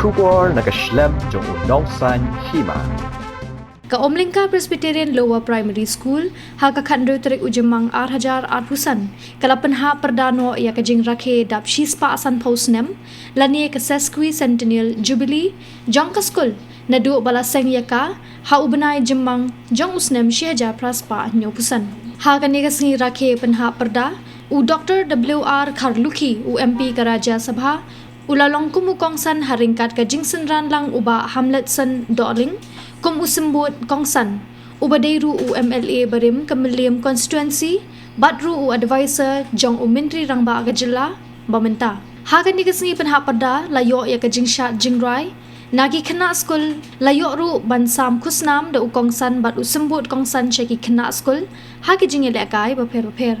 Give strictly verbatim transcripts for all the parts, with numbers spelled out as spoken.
Khubor na ka shlem jong u nongsan hima. Ka Umlyngka Presbyterian Lower Primary School, ha ka khathynriew tarik u Jymmang ar hajar arphew san, ka la pynhap pyrda noh ïa ka jingrakhe dap shispah sanphew snem, lane ka sesquicentennial jubilee jong ka skul, naduh ba la seng ïa ka ha u bnai Jymmang jong u snem shi hajar phra spah hynñiewphew san. Ha kane ka sngi rakhe pynhap pyrda, u Doktor W R Kharlukhi, u M P ka Rajya Sabha, u la long kum u kongsan ha ryngkat ka jingsynran lang u Bah Hamletson Dohling kum u symbud kongsan, uba dei ruh u M L A barim ka Mylliem constituency, bad ruh u advisor jong u Myntri Rangbah ka jylla ba mynta. Ha kane ka sngi pynhap pyrda la ïoh ïa ka jingshad jingrai na ki khynnah skul, la ïoh ruh ban sam khusnam da u kongsan bad u symbud kongsan sha ki khynnah skul ha ki jingïalehkai bapher bapher.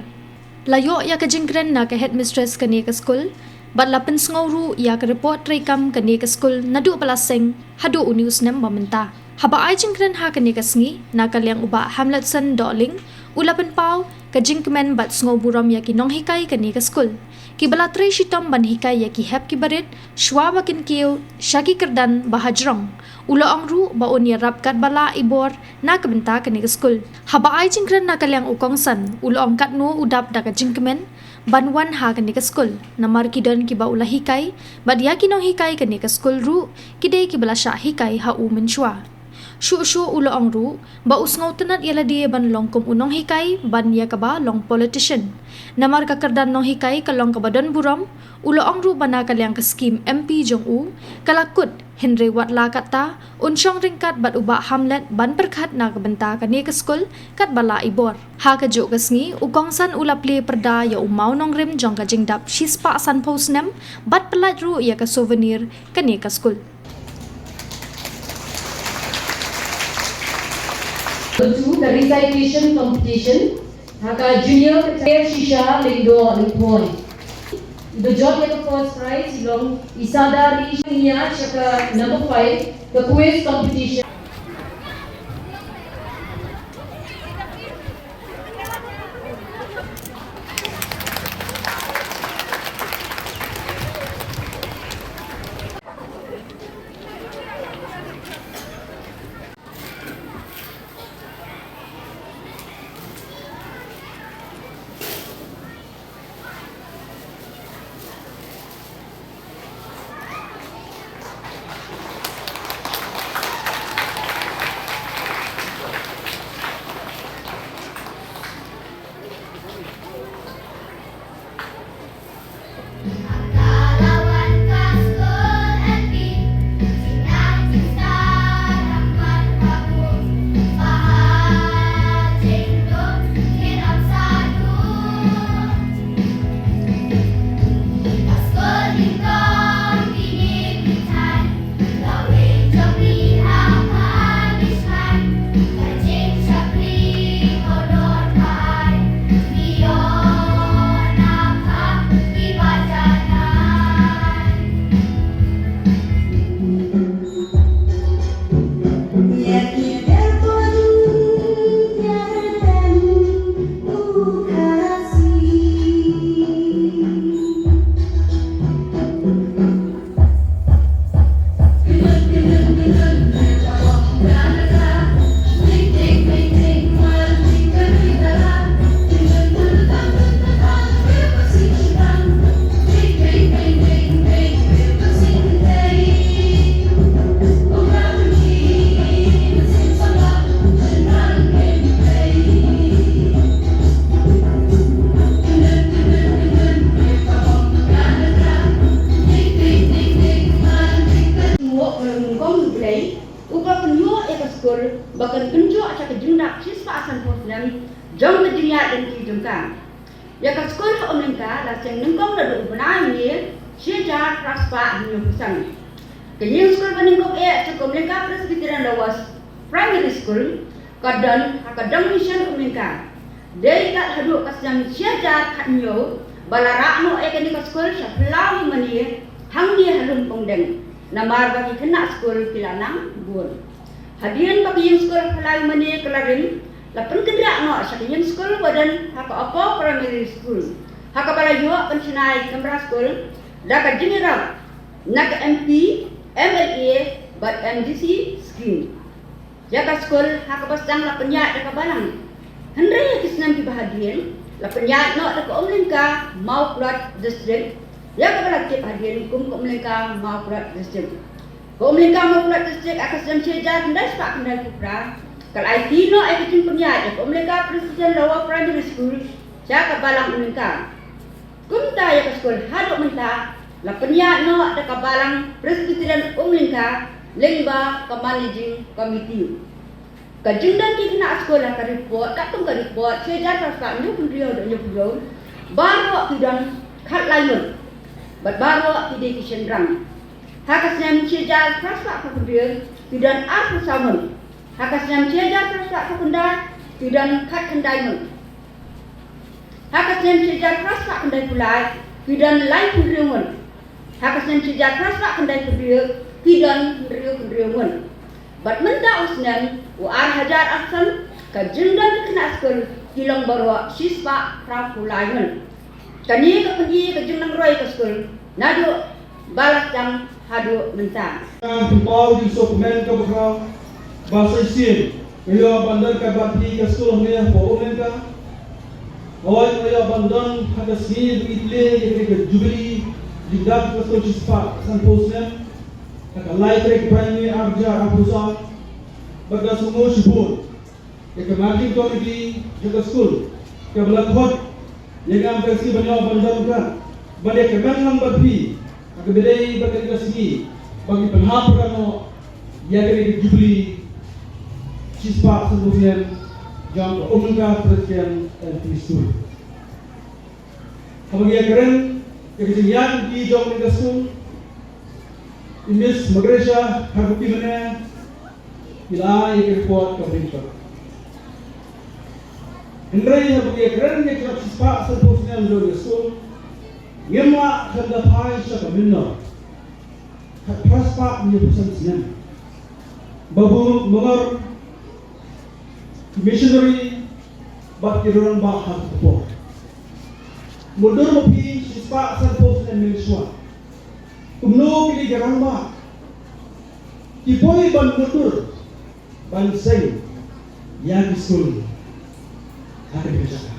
La ïoh ïa ka jingkren na ka headmistress kane ka skul, bad la pynsngew ruh ïa ka report treikam kane ka skul naduh ba la seng haduh une u snem ba mynta. Haba ai jingkren ha kane ka sngi, na ka liang u Bah Hamletson Dohling, u la pynpaw ka jingkmen bad sngewburom ïa ki nonghikai kane ka skul, kiba la trei shitom ban hikai ïa ki hep ki barit, shwa ba kin kiew sha ki kyrdan ba hajrong. U la ong ruh ba un ïarap katba lah i bor na ka bynta kane ka skul. Haba ai jingkren na ka liang u kongsan, u la ong katno u dap da ka jingkmen ban wan ha kane ka skul, namar ki don kiba u la hikai, bad ïa ki nonghikai kane ka skul ruh ki dei kiba la shah hikai ha u mynshuwa. Shuh shuh u la ong ruh ba u sngewtynnad ïa lade ban long kum u nonghikai ban ïa kaba long politician. Namar ka kyrdan nonghikai ka long kaba don burom, u la ong ruh ba na ka liang ka skim M P jong u ka la kut, hynrei wat la katta, un shong ryngkat bad u Bah Hamlet ban pyrkhat na ka bynta kane ka skul katba lah i bor. Ha kajuh ka sngi, u kongsan u la plie pyrda ïa u mawnongrim jong ka jingdap shispah sanphew snem, bad pyllait ruh ïa ka souvenir kane ka skul. Two, the recitation competition. Ha ka junior, ka Shisha Lyngdoh Lyngkhoi. Iba jop ïa ka first prize i long i Sadari Shania, sha ka number five, ka quiz competition. Nguh, ba la nyngkong U Blei, uba pynïoh ïa ka skul ba kan kynjoh sha ka jingdap shispah sanphew snem jong ka jingïaid lynti jong ka. Ïa ka skul ha Umlyngka la seng nyngkong naduh u bnai May shi hajar phra spah hynñiewphew san. Ka ïing skul ba nyngkong eh jong ka Umlyngka Presbyterian Lower Primary School ka don ha ka Dong Mission Umlyngka. Dei kat haduh ka snem shi hajar khathynñiew ba la rah noh ïa kane ka skul sha Phyllaw Mane hangne ha Lum Pongdeng, namar ba ki khynnah skul ki la nang bun. Hadien ba ka ïing skul Phyllaw Mane ka la rim, la pynkynriah noh sha ka ïing skul ba don ha ka Upper Primary School, ha kaba la ïoh pynshna ïa ki kamra skul da ka jingïarap na ka M P M L A bad M D C scheme. Ïa ka skul ha kaba sdang la pynïaid da ka balang. Hynrei ha ki snem kiba hadien la pynïaid noh da ka Umlyngka Mawkluit District, ïa kaba la tip hadien kum ka Umlyngka Mawkluit District. Ka Umlyngka Mawkluit District ha ka snem shi hajar khyndai spah khyndai phew phra ka la aiti noh ïa ka jingpynïaid ïa ka Umlyngka Presbyterian Lower Primary School sha ka balang Umlyngka. Kumta ïa ka skul haduh mynta la pynïaid noh da ka balang Presbyterian Umlyngka lyngba ka Managing Committee. Ka jingdon ki khynnah skul ha ka report, katkum ka report shi hajar phra spah hynñiew phew hynriew haduh hynñiew phew hynñiew, baroh ki don khatlai ngut bad baroh ki dei ki shynrang. Ha ka snem shi hajar phra spah hynñiew phew hynriew ki don arphew saw ngut. Ha ka snem shi hajar phra spah hynñiew phew khyndai ki don khatkhyndai ngut. Ha ka snem shi hajar phra spah khyndai phew lai ki don laiphew hynriew ngut. Ha ka snem shi hajar phra spah khyndai phew hynriew ki don hynriew hynriew ngut. Bad mynta u snem u ar hajar arphew san ka jingdon ki khynnah skul ki long baroh shi spah phra phew lai ngut. Kane ka pyni ka jingnang roi ka skul naduh ba la sdang haduh mynta. Ka pynpaw jingsngewkmen kaba khraw ba sa shisien ka ïoh ban don katba phi ka skul hangne hapoh Umlyngka. Hooid, ka ïoh ban don ha ka sngi ba ngi plie ïa kane ka jubili jingdap ka skul shispah sanphew snem ha ka lai tarik Primary ar hajar arphew saw. Bad ka sngewnguh shibun ïa ka managing committee jong ka skul kaba la khot ïa nga mynta ka sngi ban ïoh ban don ka, ban ïa kmen lang bad phi ha kaba dei bad kane ka sngi ba ngi pynhap noh ïa kane ka jubili shispah sanphew snem jong ka Umlyngka Presbyterian L P School. Haba ngi ïakren ïa ka jingïaid lynti jong kane ka skul, i Miss Margaretia Kharbuki mynne i la ai ïa ka report kaba ring pat. Hynrei haba ngi ïakren ïa ka shispah sanphew snem jong kane ka skul, ngim lah khlem da phai sha ka mynnor. Khatphra spah hynñiewphew san snem ba bun mangor ki missionary bad ki rangbah ha ka por. Mutdur ma phi shispah sanphew snem mynshuwa. Kumno kine ki rangbah ki poi ban mutdur ban seng ïa ki skul ha kane ka jaka.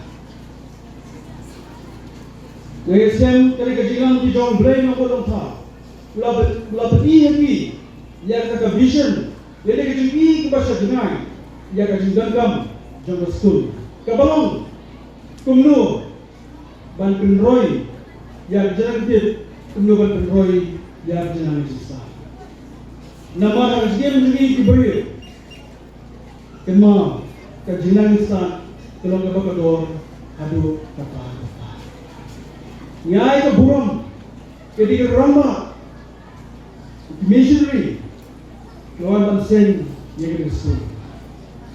Nga ngeit skhem kane ka jinglong ki jong U Blei Nongbuh Nongthaw u la pyn-, u la pyni ha ki ïa kata ka vision, ïa kane ka jingïohi kaba shah jngai ïa ka jingdonkam jong ka skul, kaba long kumno ban pynroi ïa ka jingnang tip, kumno ban pynroi ïa ka jingnang jingstad. Namar ha ka jingim jong ngi ki briew, kynmaw, ka jingnang jingstad ka long kaba kordor haduh katta katta. Ngi ai ka burom ïa ki rangbah, ki missionary, ki wan ban seng ïa kane ka skul.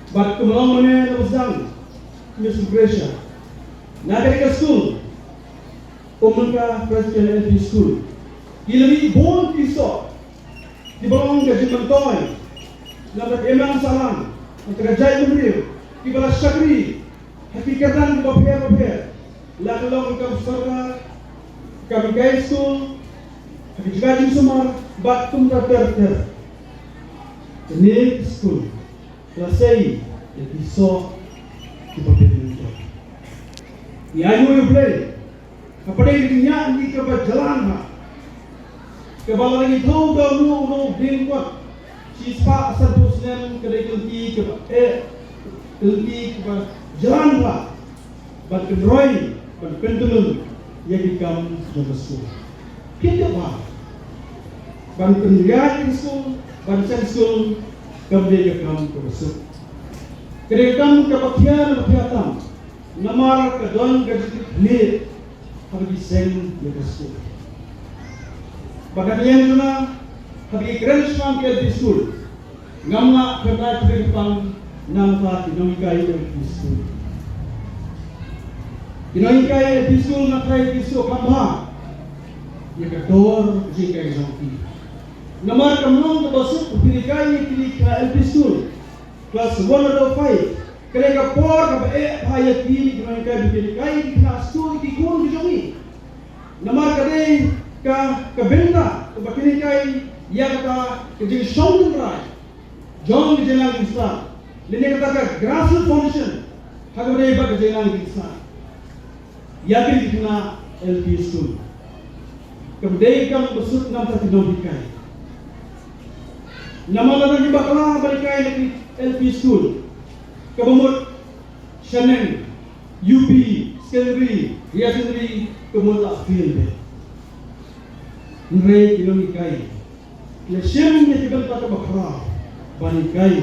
Bad kumba la ong mynne na u sdang, Miss Lucretia, na kane ka skul, Umlyngka Presbyterian L P School, ki la mih bun ki soh kiba long ka jingmyntoi na ka imlang sahlang, na ka jaitbynriew, kiba la shakri ha ki kyrdan kiba pher bapher, la ka long ka kam sorkar, ka kam hikai skul, ha ki jaka jingsumar bad kumta ter ter. Kane ka skul ka la sei ïa ki soh kiba pher bapher. Ngi ainguh ïa U Blei hapdeng ka jingïaid lynti kaba jlan bha, kaba lada ngi thew da uno uno u diengkoit shispah sanphew snem, ka dei ka lynti kaba eh, ka lynti kaba jlan bha ban pynroi, ban pyntylun ïa ki kam jong ka skul. Phin tip bha, ban pynïaid ka skul, ban seng skul, kam dei ka kam kaba suk. Ka dei ka kam kaba khia, kaba khia tam. Namar ka don ka jingkitkhlieh haba ngi seng ïa ka skul. Bad na ka liang jong nga, haba ngi kren shaphang ka L P school, ngam lah khlem da ai kyrpang na ka bynta ki nonghikai L P school. Ki nonghikai L P school nga tharai ki sngewkham bha ïa ka dor jinghikai jong ki. Namar kam long kaba suk ba phin hikai ïa kine ki L P school, class one haduh five, ka dei ka por kaba eh bha ïa ki, ki nonghikai, ba kin hikai ïa ki khynnah skul, ki khun ki jong ngi. Namar ka dei ka, ka bynta kaba kin hikai Ïa kata ka jingshong tynrai jong ka jinglong jingstad, lane kata ka grassroots foundation ha kaba ïadei bad ka jinglong jingstad ïa ki khynnah L P school. Kam dei kam basut namar ki nonghikai. Namar lada ki bakla ban hikai na ki L P school, kaba mut shaneng, U P, secondary, higher secondary, kaba mut la fail beit. Hynrei ki nonghikai la shim ïa ki bynta kaba khraw ban hikai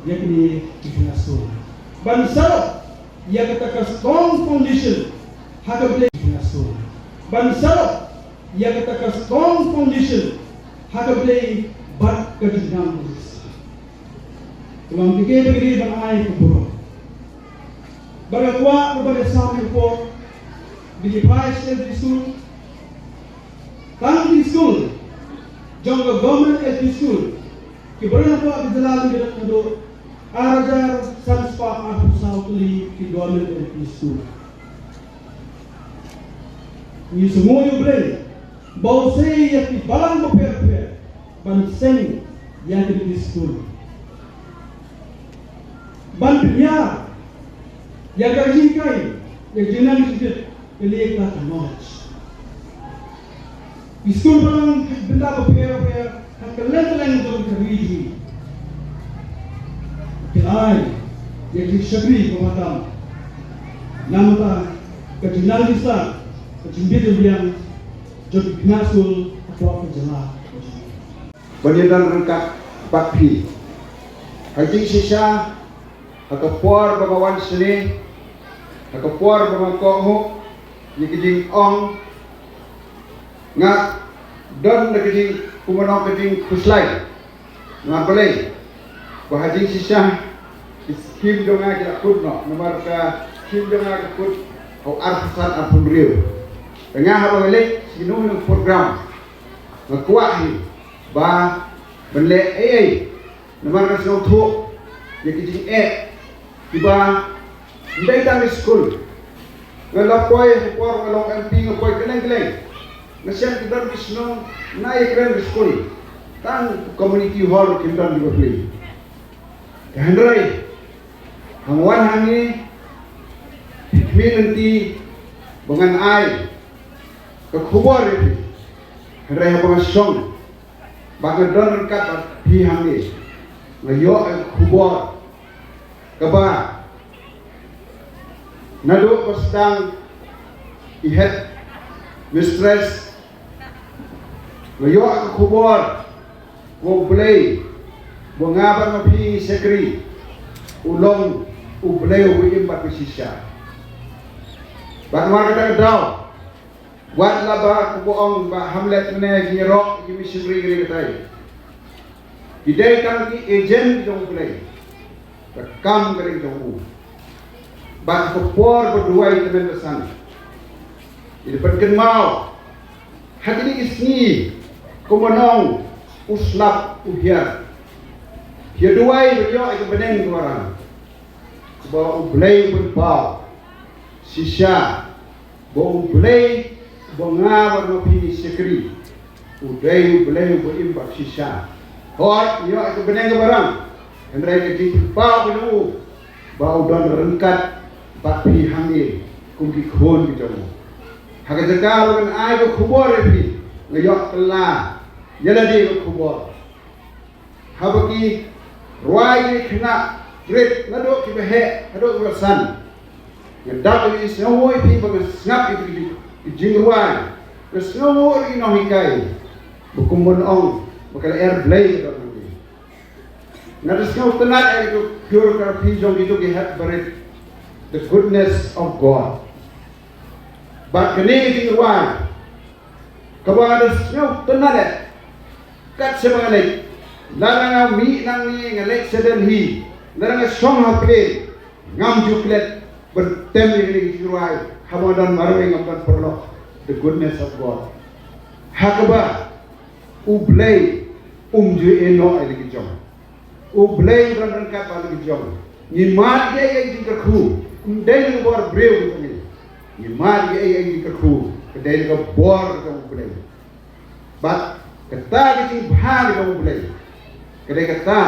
ïa kine ki khynnah skul, ban sdang ïa kata ka strong foundation ha ka Blei, ki khynnah skul, ban sdang ïa kata ka strong foundation ha ka Blei bad ka jingnang. Ka long kaba ïadei ban ai ka burom. Bad nga kwah ban ïasam ïa ka por ba ki phai sha ki skul, tang ki skul jong ka Government L P School, kiba don hapoh ka jylla, ki don haduh ar hajar san spah arphew saw tylli ki Government L P School. Ngi sngew ïa U Blei ba u sei ïa ki balang bapher bapher ban seng ïa ki skul, ban pynïar ïa ka jinghikai, ïa ka jingnang jingtip, ïa ka knowledge. Ki skul ba long bynta bapher bapher ha kylleng kylleng jong ka ri jong ngi, ki ai ïa ki shakri ba khamtam. Namar ka jingnang jingstad, ka jingbit jingbiang jong ki khynnah skul hapoh ka jylla. Ban ïadon ryngkat bad phi ha jingshisha, ha ka por ba nga wan shane, ha ka por ba nga kohnguh, ïa ka jingong, nga don da ka jing, kumno, ka jingkhuslai. Nga balei ba ha jingshisha ki skim jong nga ki la kut noh, namar ka skim jong nga ka kut ha u arphew san arphew hynriew. Te nga haba nga leit sha kino kino program, nga kwah hi ba ban leh ei ei. Namar nga sngewthuh ïa ki jingeh kiba ym dei tang ki skul. Nga la poi ha ka por nga long M P, nga poi kylleng kylleng. Nga shem ki don ki shnong na ïa kren ki skul, tang community hall kim don kiba plie. Te hynrei haba nga wan hangne, phi khmih lynti ba ngan ai ka khubor ïa phi. Hynrei haba nga shong bad nga don ryngkat bad phi hangne, nga ïoh ïa ka khubor kaba naduh ba sdang i headmistress, nga ïoh ïa ka khubor ba U Blei ba nga bad ma phi ngi shakri, u long U Blei uba im bad bashisha. Bad namar kata ka daw, wat la ba kumba ong Bah Hamlet mynne, ki ïaroh ki missionary kane katai, ki dei tang ki agent jong U Blei. Ka kam ka dei jong u. Bad ka por ba duwai tymmen basan, ngi dei ban kynmaw ha kine ki sngi, kumba ong, u slap u hiar. Ïa duwai ban ïoh ïa ka bneng ka balang, ba U Blei u pynpaw shisha ba U Blei ba nga bad ma phi ngi shakri, u dei U Blei uba im bad shisha. Hooid, ïoh ïa ka bneng ka balang, hynrei ka jingpynpaw ka jong u ba u don ryngkat bad phi hangne kum ki khun ki jong u. Ha ka jaka ba ngan ai ka khubor ïa phi, nga ïoh kylla ïa lade ka khubor. Haba ki rwai ki khynnah, rit naduh kiba heh haduh kiba san, nga dap ïa ki, sngew ïa phi ba nga sngap ïa ki jingrwai, nga sngew ïa ki nonghikai, ba kum ban ong ba ka lyer Blei ka don hangne. Nga da sngew tynnad ïa ka choreography jong kito ki hep barit, The Goodness of God. Bad kane ka jingrwai kaba nga da sngew tynnad eh, kat shaba nga leit, lada nga mih nangne nga leit sha Delhi, lada nga shong ha plane, ngam ju klet ban tem ïa kane ka jingrwai. Haba nga don marwei ngam don paralok, The Goodness of God. Ha kaba U Blei um ju ïehnoh ïa la ki jong. U Blei u don ryngkat bad la ki jong. Ngi mad ïa ka jingkyrkhu, ym dei na ka bor briew ka jong ngi. Ngi mad ïa ka jingkyrkhu, ka dei na ka bor ka jong U Blei. Bad Kata ka jingbha ka jong U Blei. Ka dei kata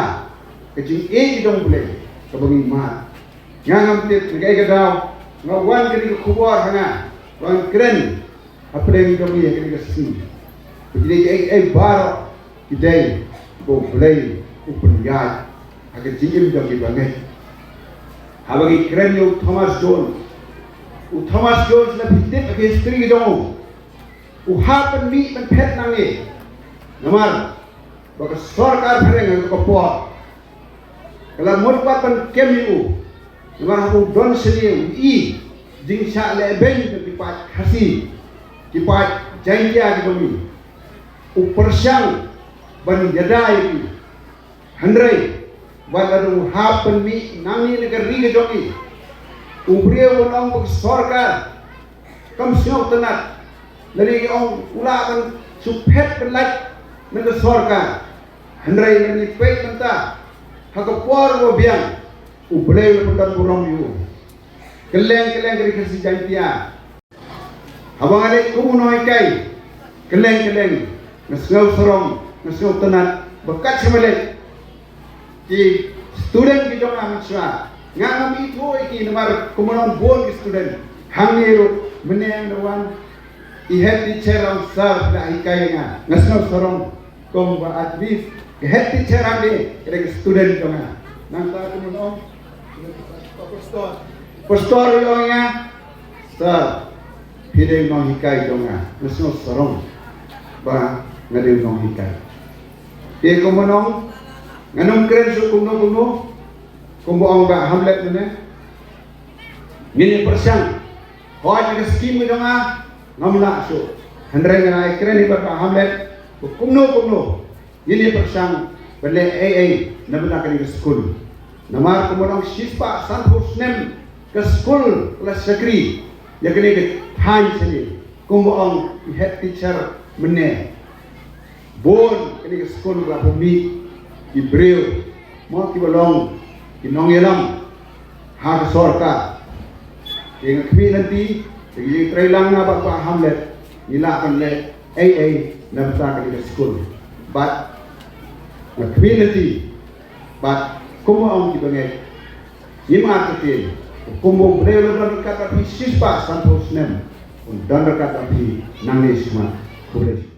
ka jingïeit ka jong U Blei kaba ngi mad. Nga ngam tip na kaei ka daw nga wan kane ka khubor ha nga ba ngan kren hapdeng jong ngi ha kane ka sngi. Ba kine kiei kiei baroh ki dei ba U Blei u pynïaid ha ka jingim jong ngi ba ngeit. Haba ngi kren ïa u Thomas Jones, u Thomas Jones, lada phi tip ha ka history ka jong u, u hap ban mih ban phet nangne. Namar ba ka sorkar phareng ha ka por ka la mut pat ban kem ïa u. Namar haba u don shane u i jingshah lehbeiñ bad ki paid Khasi, ki paid Jaiñtia ki jong ngi. U pyrshang ban ïada ïa ki. Hynrei wat la u hap ban mih nangne na ka ri ka jong ngi, u briew un ong ba ka sorkar kam sngewtynnat. Lane ong u lah ban shu phet ban lait na ka sorkar. Hynrei lada ngi peit mynta ha ka por ba biang, U Blei u la pyndon burom ïa u. Kylleng kylleng ka ri Khasi Jaiñtia. Haba nga leit kum u nonghikai, kylleng kylleng nga sngew sarong, nga sngewtynnat ba kat shaba leit ki student ki jong nga mynshuwa, nga ngam ithuh ïa ki namar kumno bun ki student. Hangne ruh mynne nga wan, i head teacher ong sir, phi la hikai ïa nga. Nga sngew sarong. Kumba at least ka head teacher hangne ka dei ka student jong nga. Nangta kumno ong pastor, pastor ïa nga, sir, phi dei u nonghikai jong nga. Nga sngew sarong ba nga dei u nonghikai. Te kumno ong, ngan ym kren shuh kumno kumno, kumba ong Bah Hamlet mynne. Ngin ïa pyrshang. Hooid, ka skim ka jong nga ngam lah shuh. Hynrei nga ai kren ïa Bah Hamlet ba kumno kumno ngin ïa pyrshang ban leh ei ei na bynta kane ka skul. Namar kumba ong, shispah sanphew snem ka skul ka la shakri ïa kane ka thaiñ shane. Kumba ong i head teacher mynne, bun kane ka skul ba la pynmih ki briew mo kiba long ki nongïalam ha ka sorkar. Te nga khmih lynti, te ngi trei lang na bad Bah Hamlet, ngi lah ban leh ei ei na bynta kane ka skul. Bad nga khmih lynti bad kumba ong kiba ngeit, ngim artatien, kumba U Blei u la don ryngkat bad phi shispah sanphew snem, un don ryngkat bad phi nangne shakhmat. Khublei.